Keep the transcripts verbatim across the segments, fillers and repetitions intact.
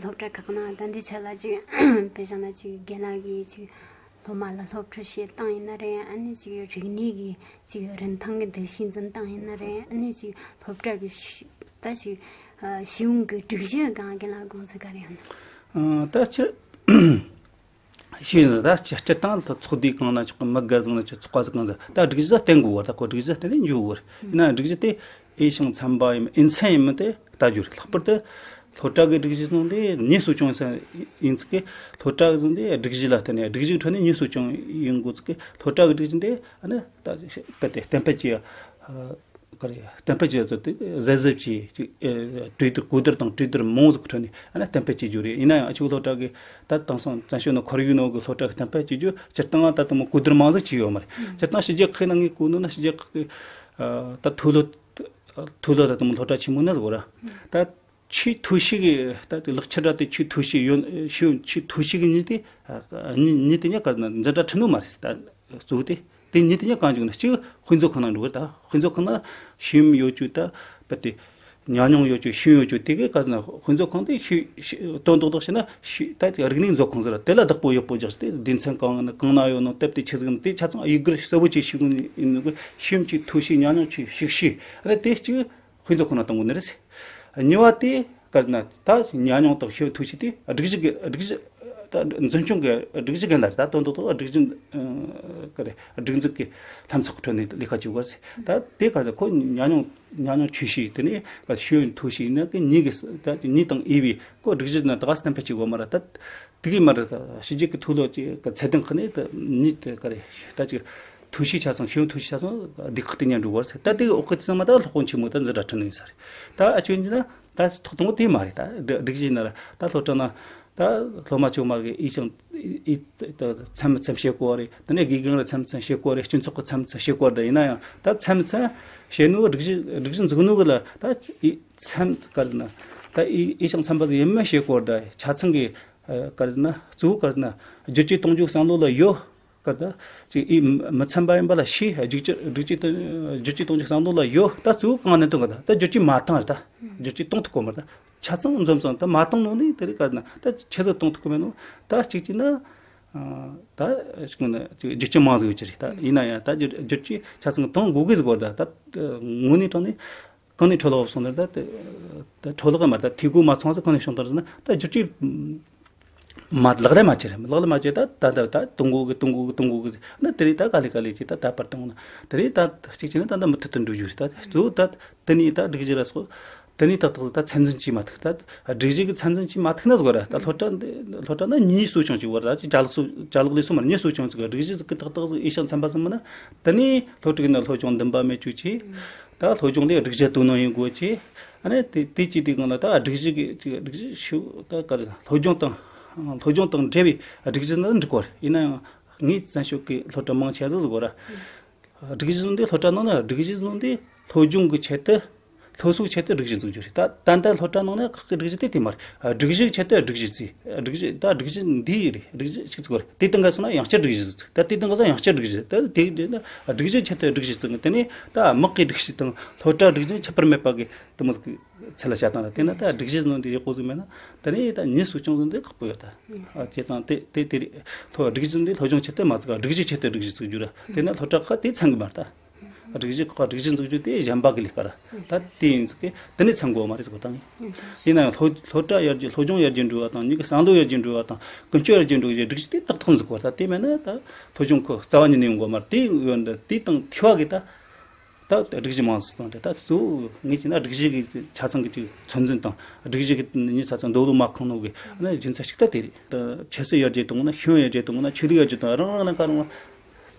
སློབ་གྲྭ་ཁག་ནང་ད་འདི་ཆ་ལ་ཅིག་དཔེ་བཞག་ན་ཅིག་རྒན་ལགས་ཀྱིས་ཅིག་སློབ་མ་ལ་སློབ་ཁྲིད་བྱེད་སྟངས་ཡིན་ན་རེད། ཨ་ནི་ཅིག་རིག་གནས་ཀྱི་ཅིག་རིན་ཐང་གི་འདུ་ཤེས་འཛིན་སྟངས་ཡིན་ན་རེད། ཨ་ནི་ཅིག་སློབ་གྲྭ་གི་ཤི་ད་ཅིག་ཨ་ཤེས་ཡོན་གྱི་སྒྲིག་གཞི་སྒང་རྒན་ལགས་དགོངས་ཚུལ་ག་རེ་ཡིན་ན། ཨ་ད་ཅི་ཤེས་ཡོན་ད་སྤྱི་སྤྱིར་བཏང་ད་ཚོགས་སྡེ་གང་ན་ཆོག་གི། མི་སྒེར་ཟིག་ན་ཆོག་ཚོགས་པ་ཟིག་གང་ཟིག་ད་སྒྲིག་གཞི་བརྟེན་དགོས་བ། ད་ཁོ་སྒྲིག་གཞི་བརྟེན་ནས་འཇུག་དགོས་རེད། ཡིན་ན་སྒྲིག་གཞི་དེ་འོས་ཤིང་འཚམ་པ་ཡིན་མིན། འོས་འཚམ་ཡིན་མིན་དེ་ལྟ་རྒྱུ་རེད། ལྷག་པར་དུ་སློབ་གྲྭ་གི་སྒྲིག་གཞི་ནང་དེ་ཉེས་གསོག་བྱུང་ས་ཡིན་ཚུལ་གྱི། སློབ་གྲྭ་གི་ནང་དེ་སྒྲིག་གཞི་ལ་བརྟེན་ནས། སྒྲིག་གཞི་ཁྲོད་ནས་ཉེས་གསོག་བྱུང་ཡིན་དགོས་ཚུལ་གྱི། སློབ་གྲྭ་གི་སྒྲིག་གཞི་དེ་ཨ་ནི་ད་གལ་ཏེ་གཏན་འབེབས་ཀྱི་ག་རེ། གཏན་འབེབས་བྱས་ཚུལ་དེ་གཟབ་གཟབ་གྱིས་ཅིག་ཨེ་གྲོས་བསྡུར། གོ་བསྡུར་དང་གྲོས་བསྡུར་མང་ཟིག་ཁྲོད་ནས་ཨ་ནི་གཏན་འབེབས་བྱེད་རྒྱུ་རེད། ཡིན་ན་ཡང་ཨ་ཆོས་སློབ་གྲྭ་གི་ད་དེང་སང་བཙན་བྱོལ་ནང་ཁོར་ཡུག་ནང་གི་སློབ་གྲྭ་གི་གཏན་འབེབས་བྱེད་རྒྱུ་སྤྱིར་བཏང་ད་དུང་གོ་བསྡུར་མང་ཟིག་བྱས་ཡོད་མ་རེད། སྤྱིར་བཏང་ཕྱི་རྒྱལ་ཁག་ནང་ངས་གོ་ནོ་ན། ཕྱི་རྒྱལ་ཁག་གི་ཨ་ད་མཐོ་སློབ། མཐོ་སློབ་ད་དུང་སློབ་གྲྭ་ཆེན་མོ་ནི་ཟིག་ར། ད་ཆེས་མཐོ་ཤོས་ཀྱི་ད་ལག་ཁྱེར་ར་དེ་ཆེས་མཐོ་ཤོས་ཡོད། ཤེས་ཡོན་ཆེས་མཐོ་ཤོས་ཀྱི་གཉིས་དེ་ཨ་གཉིས་གཉིས་དེ་ཉག་ག་ན་འཛིན་གྲྭ་ཁྲིད་ནོ་མ་རེད་ད། གཙོ་བོ་དེ། དེ་གཉིས་དེ་ཉག་གང་བྱུང་ན། གཅིག་དཔེ་མཛོད་ཁང་ནང་འགྲོ་གི་རེད། ད་དཔེ་མཛོད་ཁང་ན་ཤེས་ཡོན་ཡོད་རྒྱུ། ད་རྦད་དེ་ཉམས་མྱོང་ཡོད་རྒྱུ། ཤེས་ཡོན་ཡོད་རྒྱུ་དེ་གི་ག་ཟེར་ན། དཔེ་མཛོད་ཁང་དེ་ཤེས་ཤེས་དོན་རྡོག་རྡོག་བྱས་ན་ཤེས་ད་རིག་གནས་མཛོད་ཁང་ཟེར་ར། དེ་ལ་བདག་པོ་ཡོད་པོ་རྒྱག་སྟེ། སྡེ་ཚན་གང་ན་གང་ན་ཡོད་ནོ། དེབ་དེ་ཆི་ཟིག་ནི་དེ་ཆ་ཚང་ཡིག་སྒྱུར་གསལ་པོ་བྱས་ཤེས་དགོས་ནི་ཡིན་ནོ་གི། ཤེས་ཡོན་ཆེས་མཐོ་ཤོས། ཉམས་མྱོང་ཆེས་ཤིག་ཤོས། ཨ་ནི་དེ་གཅིག་དཔེ་མཛོད་ཁང་ན་གཏོང་དགོས་ནི་རེད། གཉིས་པ་དེ་ག་ཟེར་ན། ད་ཉམས་མྱོང་དང་ཤེས་ཡོན་མཐོ་ཤོས་དེ་སྒྲིག་གཞི་གི་སྒྲིག་གཞི་ད་འཛིན་སྐྱོང་གི་སྒྲིག་གཞི་འགན་ལ་རེད། ད་དོན་དག་ཏུ་སྒྲིག་གཞི་ཨ་ག་རེ། སྒྲིག་འཛུགས་ཀྱི་ལྷན་ཚོགས་ཁྲོད་ནས་ལས་ཀ་བྱེད་དགོས་རེད། ད་དེ་ག་ཟེར། ཁོ་ཉམས་མྱོང་ཉམས་མྱོང་ཆེ་ཤོས། དེ་ནས་ག་ཤེས་ཡོན་མཐོ་ཤོས་ཡིན་ན་གི་གཉིས་ཀྱི་ད་གཉིས་དང་ཨེ་བི་ཁོ་སྒྲིག་གཞི་ནང་ད་ག་གཏན་འབེབས་བྱེད་དགོས་མ་རེད། ད་དེ་གི་མ་རེད། ད་ཕྱི་རྒྱལ་གི་མཐོ་སློབ་ཀྱི་གི་ཚད་ལྡན་ཁག་ནས་ད་གཉིས་དེ་ག་རེ། ད་ཅིག་མཐོ་ཤོས་ཆ་ཚང་། ཤེས་ཡོན་མཐོ་ཤོས་ཆ་ཚང་སྡེ་ཁག་དེ་ནས་འགྲོ་དགོས་རེད། ད་དེ་གི་འོག་གི་དེ་ཚང་མ་ད་སློབ་དཔོན་ཆེན་མོ་ད་འཛིན་གྲྭ་ཁྲིད་ནི་ཡིན་ས་རེད། ད་ཨ་ཆོས་ཡིན་ན་ད་ཐོག་དང་པོ་དེ་མ་རེད། ད་སྒྲིག་གཞི་ཡིན་ན་ར། ད་སློབ་གྲྭ་ན་ད་སློབ་མ་ཚང་མ་གིས་འོས་ཤིང་འོས་འཚམ་མི་འཚམ་བྱེད་དགོས་རེད། དེ་ནས་དགེ་རྒན་ར་འཚམ་འཚམ་བྱེད་དགོས་རེད། སྤྱི་ཚོགས་ཀྱི་འཚམ་འཚམ་བྱེད་དགོས་རེད། ད་ཡིན་ན་ཡང་ད་འཚམ་འཚམ་བྱེད་ནོ་སྒྲིག་གཞི། སྒྲིག་གཞི་འཛུགས་ནོ་གི་ལ་ད་འོས་འཚམ་ག་ཟེར་ན། ད་འོས་འོས་ཤིང་འཚམ་པ་ཟིག་ཡིན་མིན་བཤད་དགོས་རེད། ད་ཆ་ཚང་གི་ཨ་ག་ཟེར་ན། གཙོ་བོ་ག་ཟེར་ན་བསྒྱུར་བཅོས་གཏོང་རྒྱུ་བསམ་བློ་ལ་ཡོད། ག་ད་ཅིག་འོས་མི་འཚམ་པ་ཡིན་པ་ལ་ཤེས། བསྒྱུར་བཅོས་བསྒྱུར་བཅོས་བསྒྱུར་བཅོས་གཏོང་རྒྱུ་བསམ་བློ་ལ་ཡོད། ད་གཙོ་བོ་གང་ནས་གཏོང་གི། ད་ད་བསྒྱུར་བཅོས་མ་བཏང་རེད། ད་བསྒྱུར་བཅོས་གཏོང་ཐུབ་གོ་མ་རེད། ད་ཆ་ཚང་འཛོམས་ཙང་ད་མ་བཏང་ནོ་ནི་དེ་རེད། ག་ཟེར་ན་ད་ཆེ་ཟིག་གཏོང་ཐུབ་གི་མེད་ནོ། ད་གཅིག་བྱས་ན་ཨ་ད་ཅིག་ན་ཅིག་བསྒྱུར་བཅོས་མང་ཟིག་ཡོད་ཀྱི་རེད། ད་ཡིན་ན་ཡང་ད་བསྒྱུར་བསྒྱུར་བཅོས་ཆ་ཚང་གཏོང་དགོས་གི་ཟིག་གོ། ད་ད་དངོས་གནས་དྲང་གནས་གང་ནས་འཕྲོ་བརླག་སོང་ན། ད་ད་འཕྲོ་བརླག་མ་ད་འཐུས་སྒོ་མ་ཚང་ཟིག་གང་ནས་བྱུང་ད་ཟེར་ན། ད་བསྒྱུར་བཅོས་མ་ལག་ལེན་མ་བྱས་རེད། ལག་ལེན་མ་བྱས། ད་ད་ད་ད་གཏོང་དགོས་གི། གཏོང་དགོས་གི། གཏོང་དགོས་གི་ཟེར་ན། དེ་རེད། ད་ག་ལེ་ག་ལེ་བྱས་ད་ད་བར་བཏང་ན། དེ་རེད། ད་གཅིག་བྱས་ན་ད་ད་མུ་མཐུད་དུ་འགྲོ་རྒྱུ་རེད། ད་གཙོ་བོ་ད་དེ་ནས་ད་སྒྲིག་གཞི་ར་སོགས་དེ་ནས་ཏག་ཏག་ད་ཚད་འཛིན་བྱས་མ་ཐུབ། ད་སྒྲིག་གཞི་གི་ཚད་འཛིན་བྱས་མ་ཐུབ་ན་ཟིག་གོ་ར། ད་སློབ་གྲྭ་འདི་སློབ་གྲྭ་ན་ཉེས་གསོག་བྱུང་ཅིག་བར། ད་ཅིག་ཅ་ལག་སོགས་ཅ་ལག་ལས་སོགས་མ་རེད། ཉེས་གསོག་བྱུང་ཅིག་སྒྲིག་གཞི་ཟིག་གི་ཏག་ཏག་ཟིག་འོས་ཤིང་འཚམ་པ་ཟིག་མིན་ན། དེ་ནས་སློབ་ཕྲུག་ཡིན་ན་སློབ་སྦྱོང་འདུན་པ་མེད་བཅུག་ཅིག་ད་སློབ་སྦྱོང་དེ་སྒྲིག་གཞི་དོ་སྣང་ཡོང་དགོས་ཅིག་ཨ་ནི་དེ་དེ་ཅིག་དེ་གང་ལ་ད་སྒྲིག་གཞི་གི་ཅིག་སྒྲིག་གཞི་ཤུགས་ད་ག་རེ། སློབ་སྦྱོང་དང་སློབ་སྦྱོང་དང་འབྲེལ་བའི་སྒྲིག་གཞི་ན་འགྲིག་གོ་ར། ཡིན་ན་ཡང་ངས་བཙན་བྱོལ་གི་སློབ་གྲྭ་མང་ཆེ་ཟིག་ཟིག་གོ་ར། སྒྲིག་གཞི་བཟུང་སྟེ། སློབ་གྲྭ་ནང་ན་སྒྲིག་གཞི་བཟུང་སྟེ་སློབ་སྦྱོང་གི་ཆེད་དུ། སློབ་གསོའི་ཆེད་དུ་སྒྲིག་གཞི་འཛུགས་རྒྱུ་རེད། ད་ད་ལྟ་སློབ་གྲྭ་ནང་ན་ཁག་གི་སྒྲིག་གཞི་དེ་དེ་མ་རེད། སྒྲིག་གཞིའི་ཆེད་དུ་སྒྲིག་གཞི་བཙུགས། སྒྲིག་གཞི་ད་སྒྲིག་གཞི་འདི་རེད། སྒྲིག་གཞི་ཞིག་བཙུགས་རེད། དེ་སྟེང་ག་སོང་ན་ཡང་བསྐྱར་སྒྲིག་གཞི་བཙུགས། ད་དེ་དེ་ན་སྒྲིག་གཞི་ད་དེ་དེ་ན་སྒྲིག་གཞིའི་ཆེད་དུ་སྒྲིག་གཞི་བཙུགས། དེ་ནས་ད་དམག་གི་སྒྲིག་གཞི་དང་སློབ་གྲྭ་སྒྲིག་གཞི་ཁྱད་པར་མེད་པ་གི་དེ་མོ་ཟིག་ཚད་ལ་བྱ་སྟངས་རེད། དེ་ན་ད་སྒྲིག་གཞི་ནང་དེ་ཡག་པོ་ཟིག་མེད་ན། དེ་ནས་ད་ཉེས་གསོག་བྱུང་ཟིག་འདི་ཁག་པོ་ཡོད་ད། ཨ་བྱས་ཙང་དེ་དེ་དེ་རེད། སློབ་སྒྲིག་གཞི་འདི་སློབ་སྦྱོང་ཆེད་དུ་མ་བཙུགས། སྒྲིག་གཞིའི་ཆེད་དུ་སྒྲིག་གཞི་བཙུགས་རྒྱུ་རེད། དེ་ན་སློབ་གྲྭ་ཁག་དེ་ཚང་གི་མ་རེད་ད། སྒྲིག་གཞི་ཁག་སྒྲིག་གཞི་འཛུགས་རྒྱུ་དེ་གཞན་པ་གི་ལས་ཀ་རེད། ད་དེ་ཡིན་ཟིག་གི་དེ་ནས་ཚང་དགོས་མ་རེད་ཟེར་གོ་ད་ངས། ཡིན་ན་ཡང་སློབ་སློབ་གྲྭ་ཡར་རྒྱས། སློབ་སྦྱོང་ཡར་རྒྱས་འགྲོ་བ་དང་། མྱི་གི་བསམ་བློ་ཡར་རྒྱས་འགྲོ་བ་དང་། ཀུན་སྤྱོད་ཡར་རྒྱས་འགྲོ་བའི་སྒྲིག་གཞི་དེ་ཏག་ཏག་འཛུགས་དགོས། ད་དེ་མེད་ན་ད་སློབ་སྦྱོང་ཁོ་རྩ་བ་ཉིད་ནས་ཡོང་གོ་མ་རེད། དེ་ཡོད་འདི་དེ་དང་ཐུ་བ་གི་ད་ད་སྒྲིག་གཞི་མང་ཟིག་བཏང་སྟེ། ད་གཙོ་བོ་ངས་བྱས་ན་སྒྲིག་གཞི་གི་ཆ་ཚང་གི་ཅིག་ཚོད་འཛིན་དང་། སྒྲིག་གཞི་གི་ཉིན་ཆ་ཚང་འདོད་བློ་མ་ཁེངས་ནོ་གི་ཨ་ནི་རྒྱུ་མཚན་ཞིག་ད་དེ་རེད། ད་ཆབ་སྲིད་ཡར་རྒྱས་གཏོང་ན། ཤེས་ཡོན་ཡར་རྒྱས་གཏོང་ན། ཆོས་ལུགས་ཡར་རྒྱས་གཏོང་ན། རང་རང་ལ་ཁ་རང་ལ་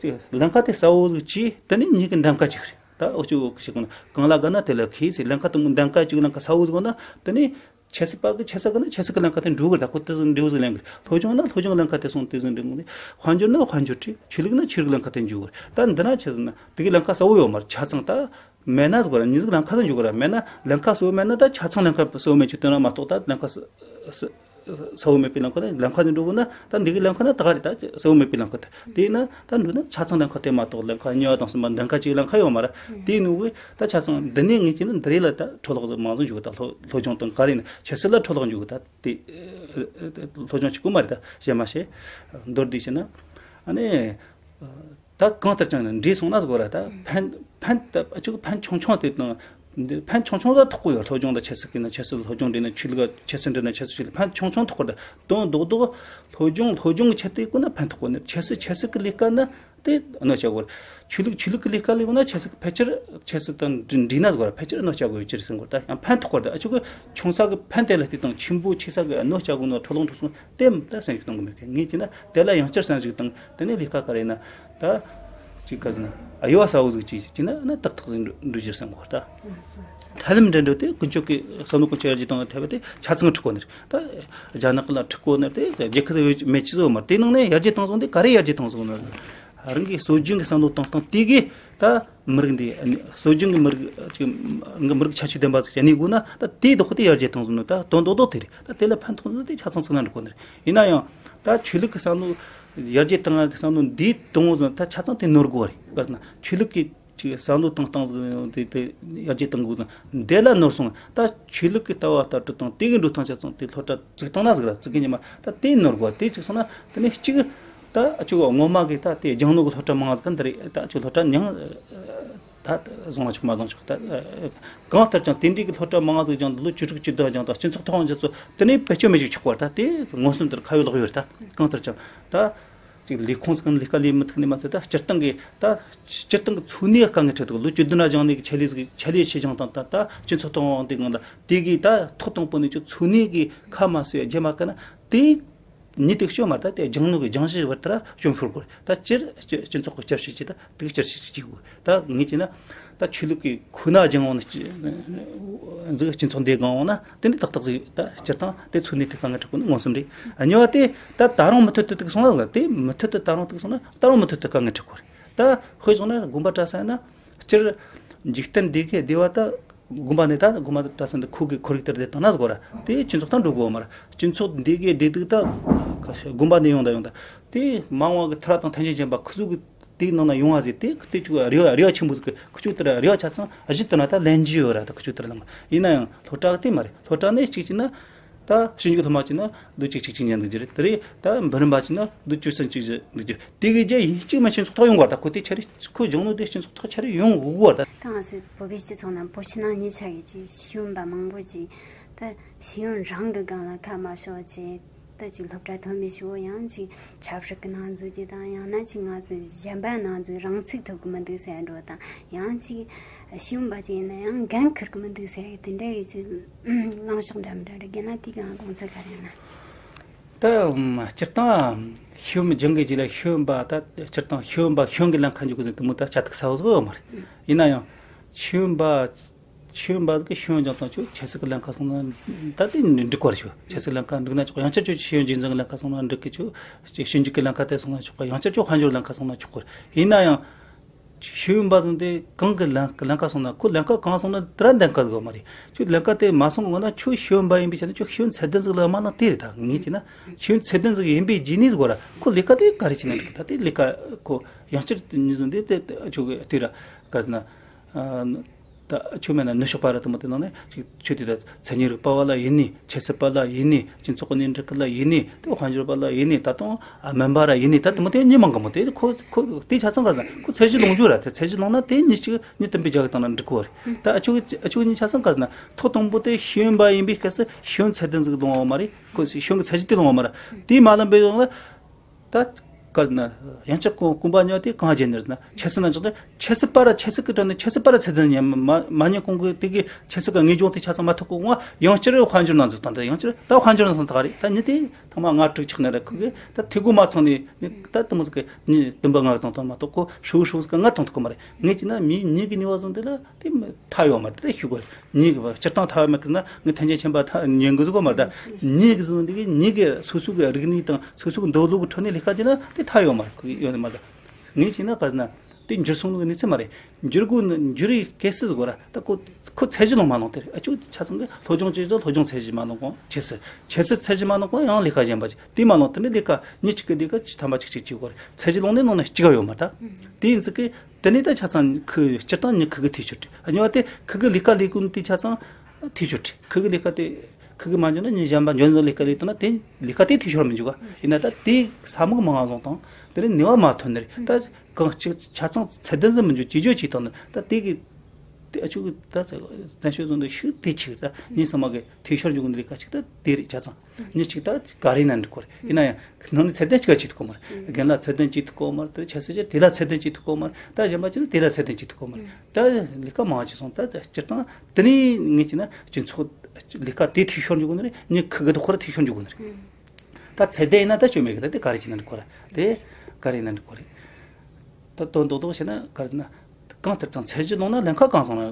ལམ་ཁ་དེ་གསལ་བོ་ཟིག་བྱས། དེ་ནས་མྱི་གི་འདེམས་ཀ་ཅིག་རེད། ད་འུ་ཅག་གི་ཞིག་གོ་ན་གང་ལ་དགའ་ན་དེ་ལ་ཁེལ་ཟེར། ལམ་ཁ་དང་འདེམས་ཀ་ཅིག་ལམ་ཁ་གསལ་བོ་ཟིག་ན། དེ་ནས་ཆབ་སྲིད་པ་གི་ཆབ་སྲིད་གི་ན་ཆབ་སྲིད་གི་ལམ་ཁ་དེ་འགྲོ་གི་རེད། ད་ཁོ་དེ་ཟིག་འགྲོ་ཟིག་ལེན་གི། སློབ་སྦྱོང་ན་སློབ་སྦྱོང་ལམ་ཁ་དེ་སོང་དེ་ཟིག་འགྲོ་གི་རེད། དཔལ་འབྱོར་ན་དཔལ་འབྱོར་ཁྲིད། ཆོས་ལུགས་ན་ཆོས་ལུགས་ལམ་ཁ་དེ་འགྲོ་གི་རེད། ད་འདི་ན་ཆི་ཟེར་ན་དེ་གི་ལམ་ཁ་གསལ་བོ་ཡོད་མ་རེད། ཆ་ཚང་ད་མེད་ན་ཟིག་གོ་ར། མྱི་ཟིག་ལམ་ཁ་དེ་འགྲོ་གི་རེད། མེད་ན་ལམ་ཁ་གསལ་བོ་མེད་ན་ད་ཆ་ཚང་ལམ་ཁ་གསལ་བོ་མེད་ཆོག་དེ་ན་མ་གཏོགས་ད་ལམ་ཁ་གསལ་གསལ་ གསལ་བོ་མེད་པའི་ལམ་ཁ་ནས་ལམ་ཁ་ནས་འགྲོ་དགོས་ན། ད་འདི་གི་ལམ་ཁ་ན་ད་ག་རེ་ད་གསལ་བོ་མེད་པའི་ལམ་ཁ་དེ་དེ་ན་ད་འགྲོ་ན་ཆ་ཚང་ལམ་ཁ་དེ་མ་གཏོགས་ལམ་ཁ་གཉིས་པ་དང་གསུམ་པ་འདི་ཁ་ཅིག་ལམ་ཁ་ཡོད་མ་རེད། དེ་ནུ་གི་ད་ཆ་ཚང་འདི་ནས་ངས་ཀྱིས་ན་འདི་རེད་ལ་ད་འཕྲོ་བརླག་མང་ཙམ་འཇུག་གི། ད་སློབ་སློབ་སྦྱོང་དང་ག་རེ་ན་ཆབ་སྲིད་ལ་འཕྲོ་བརླག་འཇུག་གི། ད་དེ་སློབ་སྦྱོང་བྱེད་དགོས་མ་རེད། ད་གཞན་མ་བྱེད། མདོར་བསྡུས་བྱས་ན་ཨ་ནི། ད་གང་ལྟར་ཀྱང་འདྲེས་སོང་ན་ཟེར་གོ་ར། ད་ཕན་ཕན་ད་ཨ་ཅུག་ཕན་ཆུང་ཆུང་དེ་དང་འདི་ཕན་ཆུང་ཆུང་ད་ཐོགས་གོ་ཡོད། སློབ་སྦྱོང་དང་ཆབ་སྲིད་ཀྱི་ན་ཆབ་སྲིད། སློབ་སྦྱོང་འདྲེས་ན་ཆོས་ལུགས། ཆབ་སྲིད་འདྲེས་ན་ཆབ་སྲིད་ཆོས་ལུགས། ཕན་ཆུང་ཆུང་ཐོགས་གོ་ར། དོན་རྡོག་རྡོག་སློབ་སྦྱོང་སློབ་སྦྱོང་གི་ཆེད་དུ་ཡིན་ན་ཕན་ཐོགས་གོ་ནི། ཆབ་སྲིད་ཆབ་སྲིད་ཀྱི་ལས་ཀ་ན་དེ་གནོད་བྱ་གོ་ར། ཆོས་ལུགས་ཆོས་ལུགས་ཀྱི་ལས་ཀ་ལས་གོ་ན་ཆབ་སྲིད་ཕལ་ཆེར་ཆབ་སྲིད་དང་འདྲེས་འདྲེས་ན་ཟེར་གོ་ར། ཕལ་ཆེར་གནོད་བྱ་གོ་ཡོད་ཅི་རེད་ཟེར་གོ་ར། ད་ཡང་ཕན་ཐོགས་གོ་ར། ད་ཨ་ཅུག་ཆུང་ས་གི་ཕན་དེ་ལ་དེ་དང་ཆེན་པོ་ཆེ་ས་གི་གནོད་བྱ་གོ་ནོ་འཕྲོ་བརླག་འགྲོ་སོང་། དེ་ད་སེམས་ཤུགས་གཏོང་གི་མེད་གི། ངས་བྱས་ན་དེ་ལ་ཡང་བསྐྱར་བསམ་གཞིག་དང་། དེ་ནས་ལས་ཀ་ག་རེ་ཡིན་ན་ད་ཅིག་ག་ཟེར་ན་ཨ་ཡོ་བ་ས་འོ་ཟིག་ཅིག་བྱས་ན་ཨ་ན་ཏག་ཏག་ཟིག་འགྲོ་འགྲོ་རྒྱུ་བསམ་གོ་ད། ཐབས་ལམ་འདྲ་འདྲ་དེ་ཀུན་སྤྱོད་ཀྱི་བསམ་བློ་ཀུན་སྤྱོད་ཡར་རྒྱས་གཏོང་ཐབས་དེ་ཆ་ཚང་ཁྲིད་གོ་ནི་རེད། ད་རྒྱ་ནག་ལ་ཁྲིད་གོ་ནི་རེད། དེ་རྒྱལ་ཁབ་ཟིག་ཡོད་མེད་ཅི་ཟིག་ཡོད་མ་རེད། དེ་ནང་ནས་ཡར་རྒྱས་བཏང་སོང་དེ་ག་རེ་ཡར་རྒྱས་བཏང་སོང་ན། རང་གི་སྲོལ་རྒྱུན་གྱི་བསམ་བློ་བཏང་སྟངས་དེ་གིས་ད་མི་རིགས་འདི། སྲོལ་རྒྱུན་གྱི་མི་རིགས་ཅིག་མི་རིགས་ཁྱད་ཆོས་ལྡན་པ་ཟིག་བྱས་ནས་དགོས་ན་ད་དེའི་ཐོག་དེ་ཡར་རྒྱས་བཏང་ཟིན་ནོ། ད་དོན་རྡོག་རྡོག་དེ་རེད། ད་དེ་ལ་ཕན་ཐོགས་ཟིན་དེ་ཆ་ཚང་ཚང་ན་འགྲོ་གོ་ནི་རེད། ཡིན་ན་ཡང་ད་ཆོས་ལུགས་ཀྱི་བསམ་བློ་ཡར་རྒྱས་བཏང་ཡག་གི་བསམ་བློ་འདིའི་དོན་ཟིན་ད་ཆ་ཚང་དེ་ནོར་གོ་རེད། ག་ཟེར་ན་ཆོས་ལུགས་ཀྱི་ཅིག་བསམ་བློ་བཏང་སྟངས་ཟིག་དེ་དེ་ཡར་རྒྱས་བཏང་དགོས་ཟིན་འདི་ལ་ནོར་སོང་། ད་ཆོས་ལུགས་ཀྱི་ལྟ་བ་ལྟར་དུ་དང་དེ་གི་འགྲོ་སྟངས་ཆ་ཚང་དེ་སློབ་གྲྭ་བཙུགས་བཏང་ན་ཟིག་ར། བཙུགས་གི་ཉི་མ་ད་དེ་ནོར་གོ་དེ་ཅིག་སོང་ན་དེ་ནས་གཅིག་ད་ཨ་ཅོ་ངོ་མ་གི་ད་དེ་སྦྱང་ནོ་གི་སློབ་གྲྭ་མང་ཟིག་ད་འདི་རེད། ད་ཨ་ཅོ་སློབ་གྲྭ་མྱང་ད་བཟུང་ན་ཆོག་མ་བཟུང་ཆོག་ད་གང་ལྟར་ཀྱང་དེ་འདྲའི་གི་སློབ་གྲྭ་མང་ཟིག་སྦྱངས་ལོ་བཅུ་དྲུག་བཅུ་བདུན་སྦྱངས་དང་སྤྱི་ཚོགས་ཐོག་འཇགས་ཚོ་དེ་ནས་བེད་སྤྱོད་མི་བྱེད་ཆོག་པར་ད་དེ་མངོན་སུམ་དུ་ཁ་ཡོད་ལག་ཡོད་རེད། ད་གང་ལྟར་ཀྱང་ད་ཅིག་ལས་ཁུངས་ཟིག་ལས་ཀ་ལས་མི་ཐུབ་ནས་མ་ཚད་ད་སྤྱིར་བཏང་གི་ད་སྤྱིར་བཏང་གི་འཚོ་གནས་དཀའ་ངལ་འཕྲད་འདུག་ལོ་བཅུ་བདུན་ན་སྦྱངས་ནས་གི་ཆེད་ལས་ཟིག་ཆེད་ལས་ཆེ་སྦྱངས་དང་ད་ད་སྤྱི་ཚོགས་ཐོག་འོང་དེ་གང་ལ་དེ་གི་ད་ཐོག་དང་པོ་ནས་ཅིག་འཚོ་གནས་གི་ཁ་མ་གསོས་རྒྱུ་མ་ཀ་ན་དེ། ཉིད་དེ་སྐྱོན་མ་རེད། ད་དེ་སྦྱང་ནོ་གི་སྦྱང་གཞི་བར་དེ་ར་སྐྱོན་ཤོར་དགོས་རེད། ད་སྤྱིར་སྤྱི་སྤྱི་ཚོགས་ཀྱི་བསྐྱར་ཞིབ་བྱེད། ད་དེ་གི་བསྐྱར་ཞིབ་བྱེད་དགོས། ད་ངས་བྱས་ན་ད་ཆོས་ལུགས་ཀྱི་ཁོ་ན་སྦྱང་འོང་ན་ཅི་ཟིག་སྤྱི་ཚོགས་འདི་སྒང་འོང་ན་དེ་འདྲ་ཏག་ཏག་ཟིག་ད་སྤྱིར་བཏང་དེ་འཚོ་གནས་དེ་དཀའ་ངལ་འཕྲད་དགོས་ནི་མངོན་སུམ་རེད། གཉིས་པ་དེ་ད་ད་རུང་མུ་མཐུད་དུ་དེ་གི་སོང་ན་ཟིག་དེ་མུ་མཐུད་དུ་ད་རུང་དེ་གི་སོང་ན་ད་རུང་མུ་མཐུད་དུ་དཀའ་ངལ་འཕྲད་དགོས་རེད། ད་དཔེ་བཞག་ན་དགོན་པ་གྲྭ་ས་ཡིན་ན་སྤྱིར་འཇིག་རྟེན་འདི་གའི་བདེ་བ་ད། དགོན་པ་ནས་ད་དགོན་པ་གྲྭ་ས་འདི་ཁོ་གི་ཁོར་ཡུག་ལྟར་བསྡད་བཏང་ན་ཟིག་གོ་ར། དེ་སྤྱི་ཚོགས་དང་འགྲོ་དགོས་མ་ར། སྤྱི་ཚོགས་འདི་གའི་བདེ་སྡུག་ད་དགོན་པ་ནས་ཡོང་ད་ཡོང་ད། དེ་མ་འོངས་པ་གི་ཐར་བ་དང་ཐམས་ཅད་མཁྱེན་པ་ཁོ་ཚོ་གི་དེའི་ནང་ན་ཡོང་བ་ཟིག་དེ་དེ་ཆུ་རེ་བ་རེ་བ་ཆེན་པོ་ཟིག་གི་ཁོ་ཆུ་དེར་རེ་བ་ཆ་ཚང་གཞི་དེ་ན་ད་ལེན་རྒྱུ་ཡོད་ར། ད་ཁོ་ཆུ་དེར་ལ་མ་ཡིན་ན་ཡང་སློབ་གྲྭ་གི་དེ་མ་རེད། སློབ་གྲྭ་ནས་གཅིག་བྱས་ན་ད་ཞིབ་འཇུག་སློབ་མ་བྱས་ན་ལོ་གཅིག་གཅིག་གཅིག་ཉན་འདུག་རྒྱུ་རེད། དེ་རེད། ད་འབུམ་རམས་པ་བྱས་ན་ལོ་བཅུ་ཚན་གཅིག་བཞི་འདུག་རྒྱུ་དེ་གི་རྒྱ་ཡིན་གཅིག་མ་སྤྱི་ཚོགས་ཐོག་ཡོང་བར་ད་ཁོ་དེ་ཆ་རེད། ཁོ་སྦྱོང་ནོ་དེ་སྤྱི་ཚོགས་ཐོག་ཆ་རེ་ཡོང་དགོས་པ་རེད། ད་ང་ཚོའི་བོད་པའི་སྤྱི་ཚོགས་ནང་བོད་ཕྱི་ནང་གཉིས་ཆ་གི་ཅིག་ཤེས་ཡོན་པ་མང་པོ་ཅིག་ད་ཤེས་ཡོན་རང་གི་སྒང་ལ་ཁ་མ་ཕྱོགས་ཅིག་ད་ཅིག་སློབ་གྲྭ་ཐོན་པའི་ཞོར་ཡང་ཅིག་ཆབ་སྲིད་ཀྱི་ནང་འཛུལ་རྒྱུ་དང་ཡང་ན་ཅིག་ང་ཚོའི་གཞན་པ་ནང་འཛུལ་རང་ཚུགས་ཐུབ་ཀྱི་མི་འདུག་ཟེར་འགྲོ་དང་ཡང་ཅིག་ཤེས་ཡོན་པ་ཅིག་ཡིན་ན་ཡང་འགན་འཁུར་གྱི་མི་འདུག་ཟེར་དེ་འདྲ་ཡི་ཅིག་ལངས་ཕྱོགས་འདྲ་མི་འདྲ་རེ་བརྒལ་ན་དེའི་སྒང་དགོངས་ཚུལ་ག་རེ་ཡིན་ན། ད་སྤྱིར་བཏང་ཤེས་ཡོན་སྦྱང་མཁན་ཅིག་ལ་ཤེས་ཡོན་པ་ད་སྤྱིར་བཏང་ཤེས་ཡོན་པ་ཤེས་ཡོན་གྱི་ལམ་ཁ་འཇུག་དགོས་ཟེར་དེ་མོ་ད་བྱ་ཐུག་ས་བོ་ཟིག་ཡོད་མ་རེད། ཡིན་ན་ཡང་ཤེས་ཡོན་པ་ཤེས་ཡོན་པ་ཟིག་གི་ཤེས་ཡོན་སྦྱང་སྟངས་ཆོས་ཆབ་སྲིད་ཀྱི་ལམ་ཁ་སོང་ན་ད་དེ་འགྲིག་གི་རེད། ཆོས་ཆབ་སྲིད་ལམ་ཁ་འགྲིག་ན་ཆོག་ཡང་བསྐྱར་ཆོས་ཤེས་ཡོན་རྒྱུན་འཛིན་གྱི་ལམ་ཁ་སོང་ན་འགྲིག་གི། ཆོས་ཞིབ་འཇུག་གི་ལམ་ཁ་དེ་སོང་ན་ཆོག་གི། ཡང་བསྐྱར་ཆོས་དཔལ་འབྱོར་ལམ་ཁ་སོང་ན་ཆོག་གི་རེད། ཡིན་ན་ཡང་ཤེས་ཡོན་པ་ཟིག་དེ་གང་གི་ལམ་ལམ་ཁ་སོང་ན་ཁོ་ལམ་ཁ་གང་སོང་ན་དེ་ར་འདང་ག་ཟིག་ཡོད་མ་རེད། ཁྱོད་ལམ་ཁ་དེ་མ་སོང་གོང་ན་ཁྱོད་ཤེས་ཡོན་པ་ཡིན་པའི་ཆ་ནས་ཁྱོད་ཤེས་ཡོན་ཚད་ལྡན་ཟིག་ལ་མ་ལངས་དེ་རེད། ད་ངས་བྱས་ན་ཤེས་ཡོན་ཚད་ལྡན་ཟིག་ཡིན་པའི་རྗེས་ནས་ཟིག་གོ་ར་ཁོ་ལས་ཀ་དེ་ག་རེ་བྱས་ན་འགྲིག་གི། ད་དེ་ལས་ཀ་ཁོ་ཡང་བསྐྱར་ཉིས་ཟིན་དེ་དེ་ཁྱོད་གི་དེ་ར་ག་ཟེར་ན་ད་ཁྱོད་མེད་ན་ནུབ་ཕྱོགས་པ་ར་དེ་མོ་དེ་ནང་ནས་ཅིག་ཁྱོད་དེ་ད་མཚན་ཉིད་རིག་པ་བ་ལ་ཡིན་ནི་ཆབ་སྲིད་པ་ལ་ཡིན་ནི་སྤྱི་ཚོགས་ཀྱི་གནས་འགྲིག་གི་ལ་ཡིན་ནི་དེ་དཔལ་འབྱོར་པ་ལ་ཡིན་ནི་ད་དུང་ཨ་སྨན་པ་ར་ཡིན་ནི་ད་དེ་མོ་དེ་མྱི་མང་གི་མོ་དེ་ཁོ་ཁོ་དེ་ཆ་ཚང་ག་ཟེར་ན་ཁོ་ཚད་གཞི་ལོངས་རྒྱུ་ར། ཚད་གཞི་ལོངས་ན་དེ་མྱི་གཅིག་མྱི་བདུན་པའི་རྒྱ་གི་སྟེང་ན་འགྲིག་གི་རེད། ད་ཨ་ཆོ་ཨ་ཆོ་གཉིས་ཆ་ཚང་ག་ཟེར་ན་ཐོག་དང་པོ་དེ་ཤེས་ཡོན་པ་ཡིན་པའི་སྐབས་སུ་ཤེས་ཡོན་ཚད་ལྡན་ཟིག་ལོངས་པ་མ་རེད། ཁོ་ཤེས་ཡོན་གྱི་ཚད་གཞི་དེ་ལོངས་པ་མ་རེད། དེ་མ་ལོན་པའི་རིང་ལ་ད་ག་ཟེར་ན་ཡང་བསྐྱར་གོམ་གོམ་པ་ཉོ་དེ་གང་བྱས་ནས་ན་ཆབ་སྲིད་ནང་ཆགས་ཏེ་ཆབ་སྲིད་པ་ར་ཆབ་སྲིད་ཀྱི་དོན་ནས་ཆབ་སྲིད་པ་ར་ཚད་ལྡན་ཉན་མ་མ་ཉན་གོང་གི་དེ་གི་ཆབ་སྲིད་ཀྱི་ངེས་སྦྱོང་དེ་ཆ་ཚང་མ་ཐོབ་གོ་གོང་ཡང་བསྐྱར་དཔལ་འབྱོར་ནང་འཛུལ་བཏང་། ད་ཡང་བསྐྱར་ད་དཔལ་འབྱོར་ནང་སོང་ད་ག་རེད། ད་མྱི་དེ་ཐེངས་མ་ལྔ་དྲུག་ཆགས་ནས་ར་ཁོ་གི་ད་ཐེ་གོ་མ་ཚང་ནས་ནི་ད་དེ་མོ་ཟིག་གི་མྱི་བདུན་པ་ལྔ་གི་བཏང་བཏང་མ་གཏོགས་ཁོ་ཧྲིལ་བོ་ཧྲིལ་བོ་ཟིག་གི་ལྔ་བཏང་ཐུབ་གི་མ་རེད། ངས་བྱས་ན་མི་མྱི་གི་ནུས་པ་བཟུང་དེ་ལ་དེ་མཐའ་ཡོད་མ་རེད། དེ་ཤེས་དགོས་རེད། མྱི་གི་སྤྱིར་བཏང་མཐའ་ཡོད་མ་རེད་ཟེར་ན་ངས་ཐམས་ཅད་མཁྱེན་པ་ཉན་དགོས་ཟེར་གོ་མ་རེད། ད་མྱི་གི་བཟུང་དེ་གི་མྱི་གི་སོ་སོ་གི་རིག་གནས་དང་སོ་སོ་གི་འདོད་བློ་གི་ཁྲོད་ནས་ལས་ཀ་བྱས་ན་དེ་མཐའ་ཡོད་མ་རེད། ཡོད་མ་རེད། ངས་བྱས་ན་ག་ཟེར་ན་ དེ་འགྱུར་སོང་ནི་གནས་ཚུལ་མ་རེད། འགྱུར་དགོས་ནི་འགྱུར་རེས་གལ་སྲིད་དགོས་ར། ད་ཁོ་ཁོ་ཚད་གཞི་ལོངས་མ་ལོངས་དེ་རེད། ཨ་ཅོ་ཆ་ཚང་གི་སློབ་སྦྱོང་བྱེད་དུས་སློབ་སྦྱོང་ཚད་གཞི་མ་ལོངས་གོང་ཁྱད་གསོད། ཁྱད་གསོད་ཚད་གཞི་མ་ལོངས་གོང་ཡང་ལས་ཀ་གཞན་པ་བྱེད། དེ་མ་ལོངས་དེ་ནི་ལས་ཀ་མི་གཅིག་གི་ལས་ཀ་ཐམ་པ་གཅིག་གཅིག་བྱེད་དགོས་རེད། ཚད་གཞི་ལོངས་ནི་ནང་ན་གཅིག་ག་ཡོད་མ་རེད། ད་དེ་ཡིན་ཙི་གི་དེ་ནི་ད་ཆ་ཚང་ཁོ་སྤྱིར་བཏང་ནི་ཁོ་གི་འཐུས་ཤོར་དེ། ཨ་གཉིས་པ་དེ་ཁོ་གི་ལས་ཀ་ལས་ཀུན་དེ་ཆ་ཚང་འཐུས་ཤོར་དེ། ཁོ་གི་ལས་ཀ་དེ་ཁོ་གི་མ་འཇོན་ན་མི་གཞན་པ་འཇོན་བཟང་ལས་ཀ་ལས་དོན་ན་དེ་ལས་ཀ་དེ་འཐུས་ཤོར་མི་འཇུག་ག་ཡིན་ན་ད་དེ་ས་མུག་མང་བཟང་དང་དེ་ནི་ནུས་པ་མ་ཐོན་ནི་རེད། ད་གང་གཅིག་ཆ་ཚང་ཚད་ལྡན་ཟིན་མི་འཇུག་ཅི་བྱོས་ཅི་བཏང་ནི་ད་དེ་གི་དེ་ཨ་ཆུ་གི་ད་བཙན་ཤོས་བཟོ་འདི་ཤུགས་དེ་ཆིག་ད་ཉིན་ཚང་མ་གི་འཐུས་ཤོར་འཇུག་གི་འདི་ལས་ཀ་ཅིག་ད་དེ་རེད། ཆ་ཚང་ཉིན་གཅིག་ད་ག་རེ་ན་འགྲིག་གོ་རེད། ཡིན་ན་ཡང་ནང་ནས་ཚད་ལྡན་གཅིག་ག་བྱེད་ཐུབ་གོ་མ་རེད། རྒན་ལགས་ཚད་ལྡན་བྱེད་ཐུབ་གོ་མ་རེད། དེ་ཆ་སྲིད་ཅེ་དེ་ལ་ཚད་ལྡན་བྱེད་ཐུབ་གོ་མ་རེད། ད་གཞན་པ་ཅི་ན་དེ་ལ་ཚད་ལྡན་བྱེད་ཐུབ་གོ་མ་རེད། ད་ལས་ཀ་མང་ཆེ་སོང་། ད་སྤྱིར་བཏང་དེ་ནས་ངས་བྱས་ན་སྤྱི་ཚོགས་ལས་ཀ་དེ་འཐུས་ཤོར་འཇུག་གོ་ནི་རེད། ཉིན་ཁུ་གི་དོ་ཁོ་ར་འཐུས་ཤོར་འཇུག་གོ་ནི་རེད། ད་ཚད་ལྡན་ཡིན་ན་ད་སྐྱོན་མེད་གི། ད་དེ་ག་རེ་བྱས་ན་འགྲིག་གོ་རེད། དེ་ག་རེ་ཡིན་ན་འགྲིག་གོ་རེད། ད་དོན་རྡོག་རྡོག་བྱས་ན་ག་རེ་ན། གང་ལྟར་ཀྱང་ཚད་གཞི་ལོངས་ན་ལན་ཁག་གང་སོང་ན་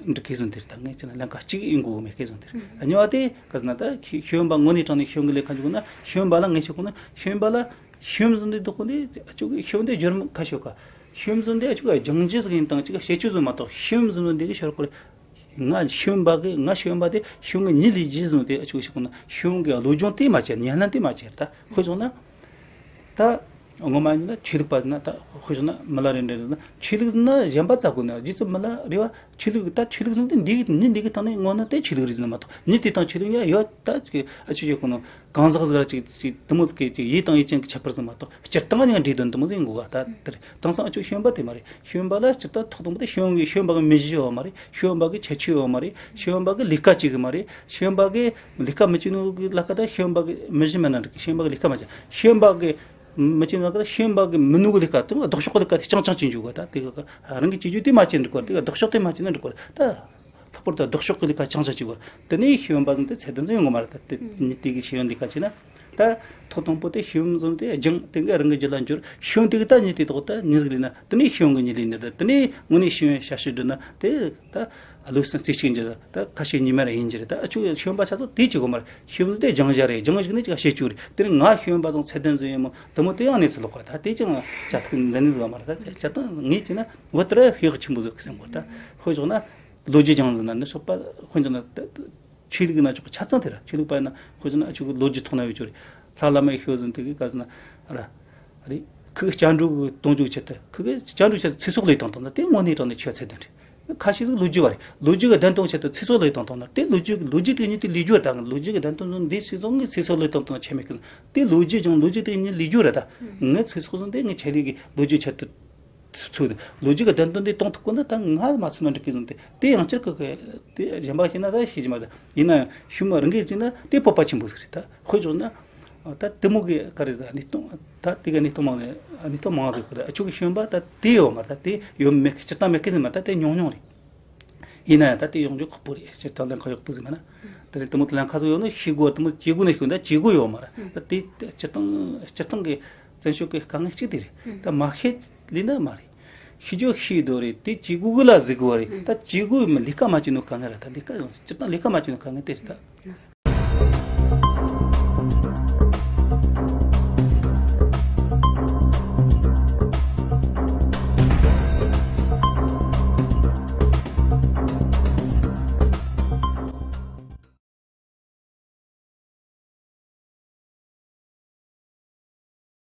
འགྲིག་གི་བཟོ་འདིར་ད་ངས་བྱས་ན་ལན་ཁག་གཅིག་ཡིན་དགོས་མེད་གི་བཟོ་འདིར། ཨ་གཉིས་པ་དེ་ག་རེ་ན་ད་ཤེས་ཡོན་པ་དངོས་གནས་དྲང་གནས་ཤེས་ཡོན་གི་ལས་ཀ་འཇུག་ན་ཤེས་ཡོན་པ་ལ་ངས་བཤད་གོ་ན་ཤེས་ཡོན་པ་ལ་ཤེས་ཡོན་བཟོ་འདི་འདུག་གོ་འདི་ཨ་ཅུ་གི་ཤེས་ཡོན་དེ་འགྱུར་མ་ཁ་ཤོད་ཀ་ཤེས་ཡོན་བཟོ་འདི་ཨ་ཅུ་གི་སྦྱང་རྒྱུ་ཟིག་ཡིན་དང་ཅིག་བྱེད་རྒྱུ་བཟོ་མ་གཏོགས་ཤེས་ཡོན་བཟོ་འདི་གི་ཤོར་གོ་རེད། ང་ཤེས་ཡོན་པ་གི་ང་ཤེས་ཡོན་པ་དེ་ཤེས་ཡོན་གི་ཉིན་ལས་རྒྱུ་བཟོ་དེ་ཨ་ཅུ་གི་ཤེས་གོ་ན་ཤེས་ཡོན་གི་བློ་སྦྱོང་དེ་མ་བྱས། ཉན་ལན་དེ་མ་བྱས། ད་དཔེ་བཞག་ན། ད་ངོ་མ་ཡིན་ན་ཆོས་ལུགས་པ་ཟེར་ན། ད་དཔེ་བཞག་ན་མི་ལ་རེ་འདྲ་ཟེར་ན་ཆོས་ལུགས་ཟེར་ན་གཞན་པ་རྩ་དགོས་ན་རྗེ་བཙུན་མི་ལ་རེ་བ་ཆོས་ལུགས། ད་ཆོས་ལུགས་ཟེར་ན་དེ་འདི་གི་ནི་འདི་གི་སྟེང་ནས་ངོ་ན་དེ་ཆོས་ལུགས་རེད་ཟེར་ན་མ་གཏོགས་ནི་དེ་དང་ཆོས་ལུགས་ཡ་ཡོད་ད་ཅིག་ཨ་ཆོས་ཆོས་ཁོ་ན་གང་ཟག་ཟིག་ར་ཅིག་ཅིག་དེ་མོ་ཟིག་གི་ཅིག་ཡིད་དང་ཡིད་ཅན་གྱི་ཁྱད་པར་ཟིག་མ་གཏོགས་སྤྱིར་བཏང་ནས་འདྲེས་དོན་དེ་མོ་ཟིག་ཡིན་དགོས་ག་ད་དེ་རེད། དེང་སང་ཨ་ཆོས་ཤེས་ཡོན་པ་དེ་མ་རེད། ཤེས་ཡོན་པ་ལ་སྤྱིར་བཏང་ཐོག་དང་པོ་དེ་ཤེས་ཡོན་གི་ཤེས་ཡོན་པ་གི་མི་གཞི་ཡོད་མ་རེད། ཤེས་ཡོན་པ་གི་ཁྱད་ཆོས་ཡོད་མ་རེད། ཤེས་ཡོན་པ་གི་ལས་ཀ་བྱེད་གི་མ་རེད། ཤེས་ཡོན་པ་གི་ལས་ཀ་མི་བྱེད་ནོ་གི་ལས་ཀ་ད་ཤེས་ཡོན་པ་གི་མི་གཞི་མེད་ན་འགྲིག་གི་ཤེས་ཡོན་པ་གི་ལས་ཀ་མ་བྱེད། ཤེས་ཡོན་པ་གི་མི་བྱེད་ནོ་གི་ད་ཤེས་ཡོན་པ་གི་མི་ནུ་གི་ལས་ཀ་དེ་ལྡོག་ཕྱོགས་གི་ལས་ཀ་དེ་རྐྱང་རྐྱང་བྱེད་འཇུག་གི་ད་དེ་གི་རང་གི་བྱེད་རྒྱུ་དེ་མ་བྱེད་འགྲིག་གི་རེད། དེ་གི་ལྡོག་ཕྱོགས་དེ་མ་བྱེད་ན་འགྲིག་གི་རེད། ད་ལྷག་པར་དུ་ལྡོག་ཕྱོགས་གི་ལས་ཀ་རྐྱང་རྐྱང་བྱེད་དགོས། དེ་ནས་ཤེས་ཡོན་པ་ཟིན་དེ་ཚད་ལྡན་ཟིན་ཡོང་གི་མ་རེད། ད་དེ་ནི་དེ་གི་ཤེས་ཡོན་ལས་ཀ་བྱེད་ན། ད་ཐོག་དང་པོ་དེ་ཤེས་ཡོན་བཟུང་སྟེ་སྦྱང་། དེ་གི་རང་གི་རྒྱུད་ལ་འཇུར། ཤེས་ཡོན་དེ་གི་ད་ཉིད་དེ་ཐོག་ད་ཉིད་ཟིག་ལས་ན་དེ་ནས་ཤེས་ཡོན་གི་ཉིད་ལས་ནི་རེད། དེ་ནས་དངོས་གནས་ཤེས་ཡོན་བྱ་ཤེས་འདྲི་ན་དེ་ད་ཨ་ལུག་སེམས་རྩེ་གཅིག་འགྱུར། ད་ཁ་ཞེ་གཉིས་མེད་ར་ཡིན་གྱི་རེད། ད་ཨ་ཆུ་ཤེས་ཡོན་པ་ཆ་ཚོ་དེ་གཅིག་གོ་མ་རེད། ཤེས་ཡོན་དེ་སྦྱང་བྱ་རེད། སྦྱང་བྱས་ནས་ཅིག་བྱེད་རྒྱུ་རེད། དེ་ནས་ང་ཤེས་ཡོན་པ་དང་ཚད་ལྡན་ཟིན་ཡོད་མོ་དེ་མོ་དེ་ཡང་གནས་ཚུལ་ལོག་ག་ད་དེ་ཅང་བྱ་ཐུག་འཛིན་ནི་ཟིག་མ་རེད། ད་ཆ་ད་ངས་བྱས་ན་བུ་དེ་ར་ཤེས་ཆེན་པོ་ཟིག་སེམས་གོ་ད་དཔེ་བཞག་ན། ལོ་རྒྱུས་སྦྱང་ཟིན་ན་ནི་སོགས་པ་དཔེ་བཞག་ན་ད་ཆོས་ལུགས་ན་ཆོག་ཆ་ཚང་དེ་ར་ཆོས་ལུགས་པ་ཡིན་ན་དཔེ་བཞག་ན་ཨ་ཆོས་ཀྱི་ལོ་རྒྱུས་ཐོག་ན་ཡོད་ཆོག་རེད། ལྷ་བླ་མའི་ཤོད་ཟིན་དེ་གི་ག་ཟིན་ན་ར་རེད། ཁོ་གི་སྐྱབས་འགྲོ་གི་གཏོང་རྒྱུའི་ཆེད་དུ་ཁོ་གི་སྐྱབས་འགྲོའི་ཆེད་དུ་ཚེ་སྲོག་བློས་བཏང་བཏང་ན་དེ་དངོས་གནས་དྲང་གནས་ཆོས་ཚད་ལྡན་རེད། ཁ་ཤས་ཟིག་ལོ་རྒྱུས་པ་རེད། ལོ་རྒྱུས་ཀྱི་བདེན་དོན་ཆེད་དུ་ཚེ་སྲོག་བློས་བཏང་བཏང་ན་དེ་ལོ་རྒྱུས་ལོ་རྒྱུས་དེ་ཉིད་དེ་ལས་རྒྱུ་རེད། ད་ལོ་རྒྱུས་ཀྱི་བདེན་དོན་ཟིན་འདི་ཚེ་སྲོག་ངས་ཚེ་སྲོག་བློས་བཏང་བཏང་ཆེ་མེད་ཀི་དེ་ལོ་རྒྱུས་ཀྱང་ལོ་རྒྱུས་དེ་ཉིད་ལས་རྒྱུ་རེད། ད་ངའི་ཚེ་སྲོག་ཟིན་དེ་ངའི་ཆེད་ལས་ཀྱི་ལོ་རྒྱུས་ཆེད་དུ། ཚུལ་ལོ་རྒྱུས་ཀྱི་བདེན་དོན་འདི་གཏོང་ཐུབ་ཀྱི་ན་ད་ང་མ་ཚུད་ན་འགྲིག་གི་ཟིན་ཏེ་དེ་ཡང་བསྐྱར་གི་གི་དེ་གཞན་པ་ཤེས་ན་ད་ཤེས་ཀྱི་མ་རེད། ཡིན་ན་ཡང་ཤུལ་མ་རང་གིས་བརྩིས་ན་དེ་སྤོབས་པ་ཆེན་པོ་ཟིག་རེད། ད་དཔེ་བཞག་ན་ད་དེ་མོ་གི་ག་རེ་ད་གནས་སྟངས་ད་དེ་ག་གནས་སྟངས་མང་ནས་གནས་སྟངས་མང་ཟིག་གི་རེད། ཨ་ཆོ་གི་ཤེས་ཡོན་པ་ད་དེ་ཡོད་མ་རེད། ད་དེ་ཡོད་མེད་གི་སྤྱིར་བཏང་མེད་གི་ཟིན་མ་ད་དེ་ཉུང་ཉུང་རེད། ཡིན་ན་ཡང་ད་དེ་ཡོང་རྒྱུ་ཁག་པོ་རེད། སྤྱིར་བཏང་ལན་ཁག་ཡོད་པོ་ཟིག་མ་ན། དེ་རེད། དེ་མོ་དེ་ལན་ཁག་ཟིག་ཡོད་ན་ཤེས་དགོས། དེ་མོ་བྱེད་དགོས་ན་ཤེས་ད་བྱེད་དགོས་ཡོད་མ་རེད། ད་དེ་སྤྱིར་བཏང་སྤྱིར་བཏང་གི་བཙན་བྱོལ་གྱི་དཀའ་ངལ་གཅིག་དེ་རེད། ད་མ་ཤེས་ལས་ན་མ་རེད། ཤེས་རྒྱུ་ཤེས་དོ་རེད། དེ་བྱེད་དགོས་གི་ལ་གཟིགས་དགོས་རེད། ད་བྱེད་དགོས་མི་ལས་ཀ་མ་བྱེད་ནོ་དཀའ་ངལ་རེད། ད་ལས་ཀ་ཡང་སྤྱིར་བཏང་ལས་ཀ་མ་བྱེད་ནོ་དཀའ་ངལ་དེ་རེད། ད་